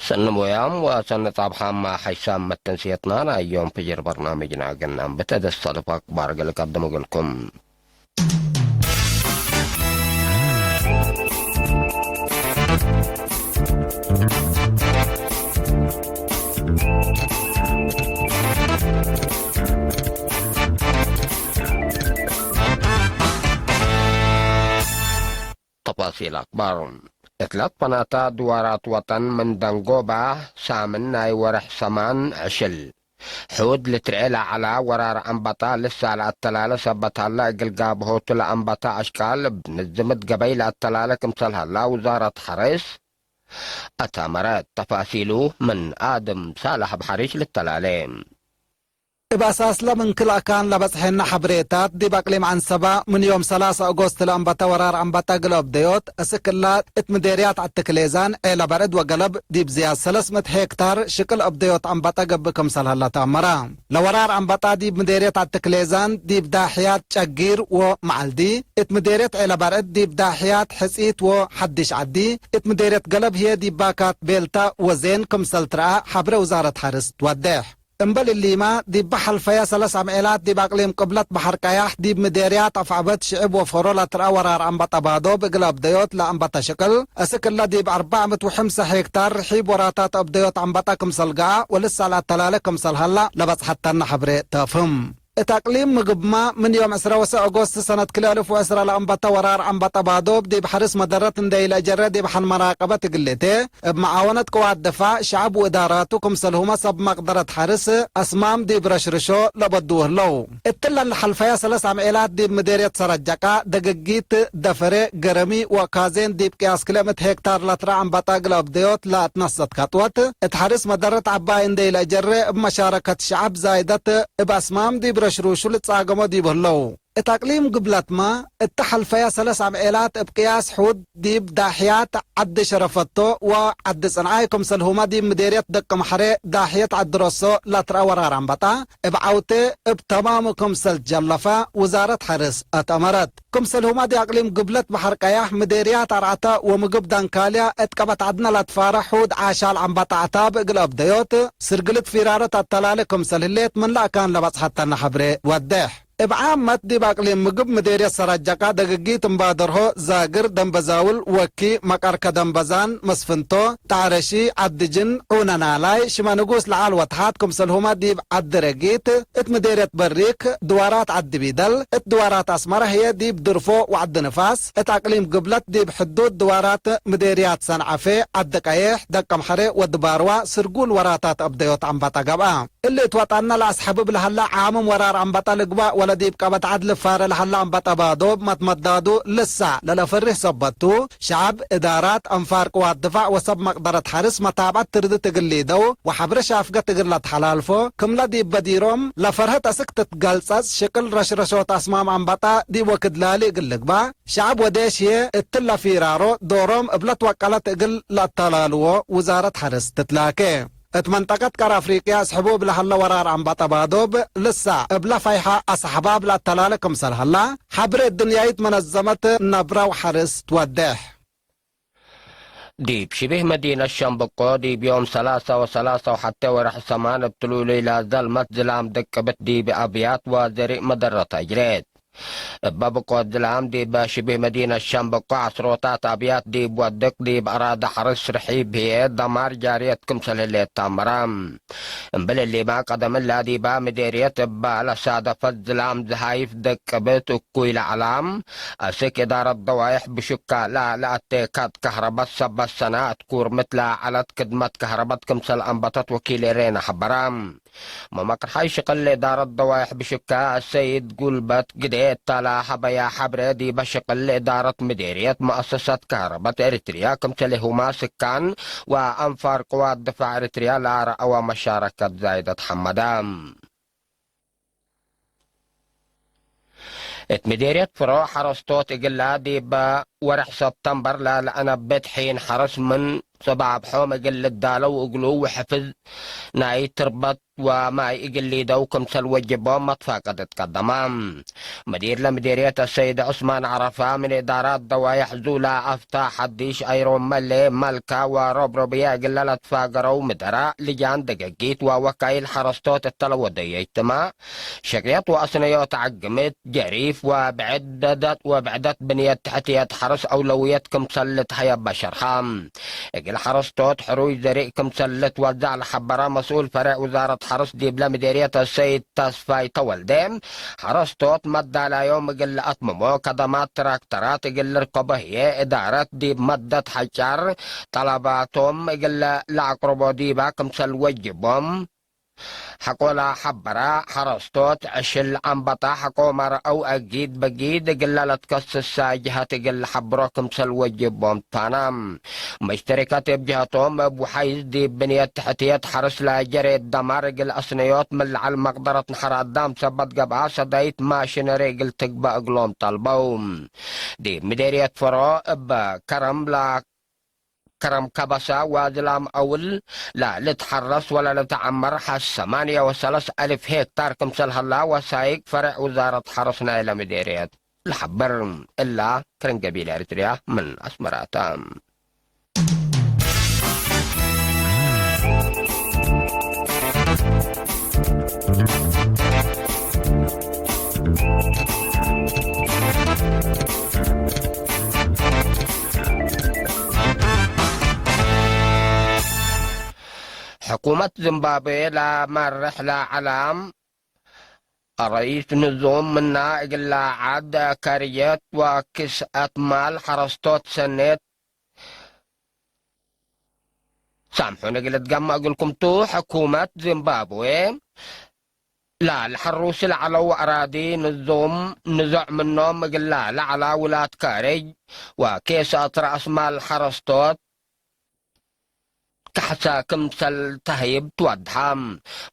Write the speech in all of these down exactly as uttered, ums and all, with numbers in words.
ሰኒ ሞያም ወሰኒ ጻብሓማ ሓይሳም መተንስየትና ናይ ዮም ፍጅር በርናምጅና እግል ነአንብተ ደሰልፍ አክባር እግል ቀድም እግልኩም። ተፋሲል አክባር። እት ለትፈናተ ድዋራት ወጠን ምን ደንጎባ ሳምን ናይ ወርሕ ሰማን ዕሽል። ሑድ ልትርኤ ለዐላ ወራር አንበጣ ልሳ ለአተላለ ሰበት ሀለ፣ እግል ጋብሆቱ ለአንበተ አሽቃል እብ ንዝምት ገበይ ለአተላለ ክምሰል ሀላ ውዛረት ሐርስ አታመረት። ተፋሲሉ ምን አድም ሳልሕ አብ ሐሪሽ ልተላሌ። እብ አሳስለ ምን ክል አካን ለበጽሐነ ሐብሬታት፣ ዲብ አቅሊም ዐንሰበ ምን ዮም ሰላሰ ኦጎስት ለአንበተ ወራር አንበጣ እግል አብደዮት፣ እስክ እለ እት ምዴርያት ዐቲ ክሌዛን፣ ዔለ በርዕድ ወገለብ ዲብ ዝያድ ሰለስ ምእት ሄክታር ሽቅል አብደዮት አንበጣ ገብእ ክምሰል ሀለ ተአመረ። ለወራር አንበጣ ዲብ ምዴርየት ዐቲ ክሌዛን፣ ዲብ ዳሕያት ጨጊር ወመዐልዲ፣ እት ምዴርየት ዔለ በርዕድ ዲብ ዳሕያት ሕጺት ወሐዲሽ ዐዲ፣ እት ምዴርየት ገለብ ህዬ ዲብ ባካት ቤልታ ወዜን ክምሰል ትረአ ሐብሬ ውዛረት ሐርስ ትወዴሕ። እምበል እሊመ፣ ዲበ ሐልፈየ ሰለስ አምዔላት ዲብ አቅሊም ቅብለት በሐር ቀያሕ፣ ዲብ ምዴርያት አፍዐበት ሽዕብ ወፈሮ ለትርአ ወራር አንበጣ ባዶብ እግል አብደዮት ለአንበተ ሽቅል፣ እስክ እለ ዲብ አርበዕ ምእት ወሐምሰ ሄክታር ርሒብ ወራታት አብደዮት አንበጣ ክምሰል ገአ ወልሳ ለአተላሌ ክምሰል ሀላ ለበጽሐተነ ሐብሬ ተፍህም። እት አቅሊም ምግብመ፣ ምን ዮም ዕስራ ወሰዕ ኦጎስት ሰነት ክልኤ አልፍ ወዕስራ ለአንበተ ወራር አንበጣ ባዶብ ዲብ ሐርስ መደረት እንዴ ኢለአጀረ ዲብ ሐል መራቀበት እግል ልእቴ፣ እብ መዓወነት ቅዋት ድፋዕ፣ ሸዐብ ወእዳራቱ ክምሰልሁመ ሰብ መቅደረት ሐርስ አስማም ዲብ ረሽርሾ ለበድዉ ህለው። እትለን ለሐልፈየ ሰለስ አምዔላት ዲብ ምዴርየት ሰረጀቃ፣ ደገጊት፣ ደፈሬ፣ ገረሚ ወካዜን ዲብ ቅያስ ክልኤ ምእት ሄክታር ለትረአ አንበጣ እግል አብደዮት ለአትነሰት ከጥወት፣ እት ሐርስ መደረት ዐባይ እንዴ ኢለአጀሬ እብ መሻረከት ሸዐብ ዛይደት እብ አስማም ዲብ ረሽሩሹ ልትጻገሞ ዲቡ ህለው። እት አቅሊም ግብለትመ፣ እተ ሐልፈየ ሰለስ አምዔላት እብ ቅያስ ሑድ ዲብ ዳሕያት ዐዲ ሸረፈቶ ወዐዲ ጽንዓይ ክምሰልሁመ ዲብ ምዴርየት ደቀምሐሬ ዳሕየት ዐዲ ሮሶ ለትረአ ወራር አንበጣ፣ እብ ዐውቴ እብ ተማሙ ክምሰል ጀለፈ ውዛረት ሐርስ አትአመረት። ክምሰልሁመ ዲብ አቅሊም ግብለት በሐር ቀያሕ፣ ምዴርያት አርዐተ ወምግብ ደንካልያ እት ቀበት ዐድነ ለትፋረ ሑድ ዓሻል አንበጣ አዕታብ እግል አብደዮት፣ ስርግልት ፊራረት አተላሌ ክምሰል ህሌት ምን ለአካን ለበጽሐተነ ሐብሬ ወዴሕ። እብ ዓመት ዲብ አቅሊም ምግብ ምዴርየት ሰረጀቃ፣ ደግጊት እምባደርሆ፣ ዛግር፣ ደንበዛውል፣ ወኪ፣ መቀርከ ደንበዛን፣ መስፍንቶ፣ ጣዕረሺ፣ ዐዲ ጅን፣ ዑነናላይ፣ ሽመ ንጉስ ለዓል ወተሓት ክምሰልሁመ ዲብ ዐዲ ረጊት እት ምዴርየት በሪክ፣ ድዋራት ዐዲ ቢደል፣ እት ድዋራት አስመረ ህዬ ዲብ ድርፎ ወዐዲ ንፋስ፣ እት አቅሊም ግብለት ዲብ ሕዱድ ድዋራት ምዴርያት ሰንዐፌ፣ ዐዲ ቀዬሕ፣ ደቀምሐሬ ወድባርዋ ስርጉል ወራታት አብደዮት አንበጣ ገብአ። እሊ እት ወጠነ ለአስሐብብ ለሀለ ዓምም ወራር አንበጣ ልግባእ ወለ ዲብ ቀበት ዐድ ልፋረ ለሀለ አንበጣ ባዶብ መትመዳዱ ልሳዕ ለለፈርህ ሰበት ቱ፣ ሸዐብ፣ እዳራት፣ አንፋር ቅዋት ድፋዕ ወሰብ መቅደረት ሐርስ መታብዐት ትርድት እግል ሊደው ወሐብረ ሻፍገት እግል ለተሐላልፎ፣ ክምለ ዲብ በዲሮም ለፈርህት አስክ ትትገልጸጽ ሽቅል ረሽረሾት አስማም አንበጣ ዲብ ወክድ ላሊ እግል ልግባእ፣ ሸዐብ ወዴሽ ህዬ እትለ ፊራሮ ዶሮም እብ ለትወቀለት እግል ለአተላልዎ ውዛረት ሐርስ ትትላኬ። እት መንጠቀት ቀር አፍሪቅያ አስሕቡ እብ ለሀለ ወራር አንበጣ ባዶብ ልሳ እብለ ፈይሐ አሰሕባብ ለአተላለ ክምሰል ሀላ፣ ሐብሬ እድንያይት መነዘመት ነብረ ወሐርስ ትወዴሕ። ዲብ ሽቢህ መዲነት ሸምበቆ፣ ዲብ ዮም ሰላሳ ወሰላሳ ወሐቴ ወርሕ ሰማን እብ ትሉሉይ ለዘልመት ዝላም ደቅብት ዲብ አብያት ወዘሪእ መደረት አጅሬት። እበ ብቆት ዝላም ዲበ ሽቢህ መዲነት ሸምበቆ ዐስሮታት አብያት ዲብ ወድቅ ዲብ አራደ ሐርስ ርሒብ ህዬ ደማር ጃርየት ክምሰል ህሌት ተአመረ። እምብል እሊመ ቀደም እለ ዲበ ምዴርየት እበ ለሳደፈት ዝላም ዝሃይፍ ደቅብት እኩይ ለዐላም፣ አስክ እዳረት ደዋይሕ ብሹካ ለለአቴ ካድ ከህረበት ሰበት ሰነ እት ኩርምት ለዐለት ክድመት ከህረበት ክምሰል አንበተት ወኪል ኤሬና ሐበረ። መመቅርሓይ ሽቅል ለእዳረት ደዋይሕ ብሽካ አሰይድ ጉልበት ግዴ እተ ለሀበያ ሐብሬ፣ ዲበ ሽቅል ለእዳረት ምዴርየት መአሰሰት ከህረበት ኤሪትርያ ክምሰልሁመ ስካን ወአንፋር ቅዋት ድፋዕ ኤሪትርያ ለአረአወ መሻረከት ዛይደት ሐመደ። እት ምዴርየት ፍሮ ሐረስቶት እግላ ዲበ ወርሕ ሰብተምበር ለለአነብት ሒን ሐርስ ምን ሰባብሖም እግል ልዳለው እግሉ ወሕፍዝ ናይ ትርበት ወማይ እግል ሊደው ክምሰል ወጅቦም መትፋቀድ እትቀደመ። ምዲር ለምዴርየት አሰይድ ዑስማን ዐረፋ፣ ምን እዳራት ደዋየሕ ዙላ አፍታ ሐዲሽ አይሮመሌ መልካ ወሮብሮብየ እግለ ለትፋገረው ምደራ፣ ልጃን ደገጊት ወወካይል ሐረስቶት እተ ለወደየ እጅትማዕ፣ ሸቅየት ወአስነዮት ዐግምት፣ ጀሪፍ ወብዕደት፣ ወብዕደት ብንየት ትሕትየት ሐርስ አውለውየት ክምሰል ልትሀየበ ሸርሐ። እግል ሐረስቶት ሕሩይ ዘሪእ ክምሰል ልትወዛዕ ለሐበረ መስኡል ፈሬዕ ውዛረት ሐርስ ዲብለ ምዴርየት አሰይድ ተስፋይ ተወልዴ፣ ሐረስቶት መዳላዮም እግል ለአትምሞ ከደማት ትራክተራት እግል ልርከቦ ህዬ፣ እዳረት ዲብ መደት ሐጫር ጠለባቶም እግል ለአቅርቦ ዲባ ክምሰል ወጅቦም ሐቆላ ሐበረ። ሐረስቶት ዕሽል አንበጣ ሐቆ መርአው አጊድ በጊድ እግለ ለትከስሰ ጅሀት እግል ለሐብሮ ክምሰል ወጅቦም ታና። መሽተሪከት እብ ጀሀቶም፣ እብ ወሐይዝ ዲብ ብንየት ትሕትየት ሐርስ ለጀሬት ደማር እግል አስነዮት ምን ለዐል መቅደረት ነሐር አዳም ሰበት ገብአ፣ ሰዳይት ማሽነሪ እግል ትግበእ እግሎም ጠልበው። ዲብ ምዴርየት ፈሮ እብ ከረም ለ-፣ ከረም ከበሰ ወዝላም አውል ለልትሐረስ ወለልትዐመር ሐስ ሰማንየ ወሰለስ አልፍ ሄክታር ክምሰል ሀላ ወሳይቅ ፈሬዕ ውዛረት ሐርስ ናይለ ምዴርየት። ለሐብር እላ ክርን ገቢል ኤሪትርያ ምን አስመራተ። ሕኩመት ዚምባብዌ ለመርሕ ለዐለ ረኢስ ንዙም ምና እግለ ዐድ ካርየት ወክስአት ማል ሐረስቶት ሰኔት ሳምሑን እግል እትገመ እግልኩም ቱ። ሕኩመት ዚምባብዌ ለለሐሩስ ለዐለው አራዲ ንዙም ንዞዕ ምኖም እግለ ለዐላ ውላድ ካርጅ ወኬስአት ረአስ ማል ሐረስቶት ከሐሰ ክምሰል ተህይብ ትወድሐ።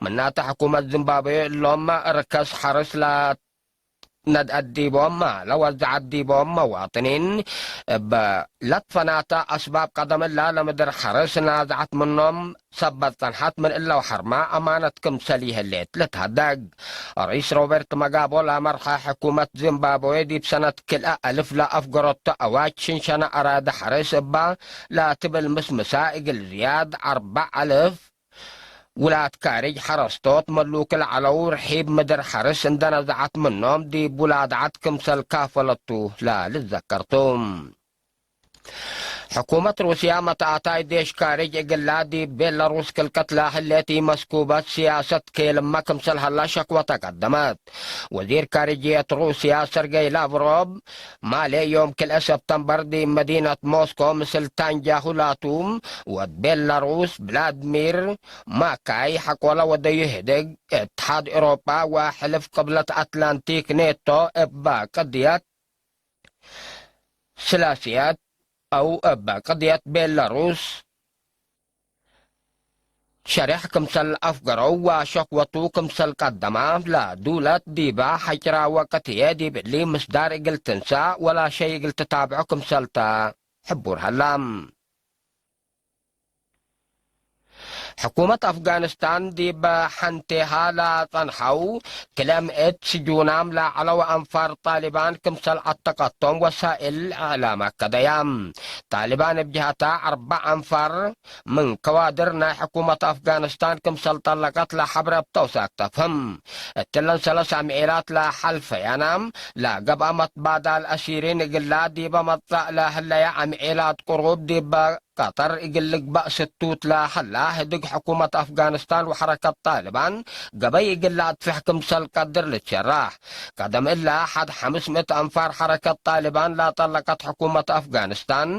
ምናተ ሕኩመት ዚምባብዌ እሎም ርከስ ሐርስ ለነድአት ዲቦም ለወዘዐት ዲቦም መዋጥኒን እብ ለትፈናተ አስባብ ቀደም እላ ለምድር ሐርስ ናዝዐት ምኖም ሰበት ጸንሐት። ምን እለ ወሐርመ አማነት ክምሰል ይህሌት ልትሀደግ። ርኢስ ሮበርት መጋቦ ለመርሐ ሕኩመት ዚምባብዌ ዲብ ሰነት ክልኤ አልፍ ለአፍገረቱ አዋጅ ሽንሸነ አራደ ሐርስ እባ ለትብል ምስምሰ እግል ዝያድ አርበዕ አልፍ ውላድ ካርጅ ሐረስቶት መሉክ ለዐለው ርሒብ ምድር ሐርስ እንደ ነዝዐት ምኖም ዲብ ውላድ ዐድ ክምሰል ካፈለቱ ለልትዘከር ቱ። ሕኩመት ሩስያ መትአታይ ዴሽ ካርጅ እግላ ዲብ ቤላሩስ ክልቀት ለህሌት ኢመስኩበት ሲያሰት ኬልመ ክምሰል ሀላ ሸክወተ ቀደመት። ወዚር ካርጅየት ሩስያ ሰርገይ ላቭሮቭ ማሌ ዮም ክልኤ ሰብተምበር ዲብ መዲነት ሞስኮ ምስል ታንጃሁ ላቱ ወድ ቤላሩስ ቭላድሚር ማካይ ሐቆለ ወደዩ ህድግ እትሓድ ኤውሮጳ ወሕልፍ ቅብለት አትላንቲክ ኔቶ እበ ቅድየት ስላስያት አው እበ ቅድየት ቤላሩስ ሸሬሕ ክምሰል አፍገረው ወሸክወቱ ክምሰል ቀደማ፣ ለዱለት ዲበ ሐጭራ ወቅት ህዬ ዲብ እሊ ምስዳር እግል ትንሳእ ወላ ሸይ እግል ትታብዖ ክምሰል ተ ሕቡር ሀላ። ሕኩመት አፍጋኒስታን ዲብ ሐንቴሃ ለጸንሐው ክልኤ ምእት ስጁናም ለዐለው አንፋር ጣሊባን ክምሰል ዐተቀቶም ወሳእል እዕላም አከደያ። ጣሊባን እብ ጀሀታ አርበዕ አንፋር ምን ከዋድር ናይ ሕኩመት አፍጋኒስታን ክምሰል ጠለቀት ለሐብረ እብ ተውሳክ ተፍህም። እትለን ሰለስ አምዔላት ለሐልፈያና ለገብአ መትባዳል አሲሪን እግላ ዲበ መጽእ ለህለየ አምዔላት ቅሩብ ዲበ ቀጠር እግል ልግበእ ስቱት ለሀላ ህድግ ሕኩመት አፍጋኒስታን ወሐረከት ጣልባን ገበይ እግል ለአድፍሕ ክምሰል ቀድር ልትሸራሕ። ቀደም እለ ሐድ ሐምስ ምእት አንፋር ሐረከት ጣልባን ለጠለቀት ሕኩመት አፍጋኒስታን፣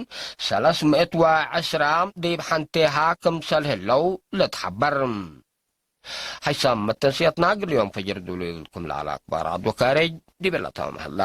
ሰለስ ምእት ወዐስራ ዲብ ሐንቴሃ ክምሰል ህለው ልትሐበር። ሐይሳም መተንስየትና እግል ዮም ፈጅር ዱሉ እግልኩም ለዐለ አክባር ዐድ ወካርጅ ዲበ ለታምሀላ።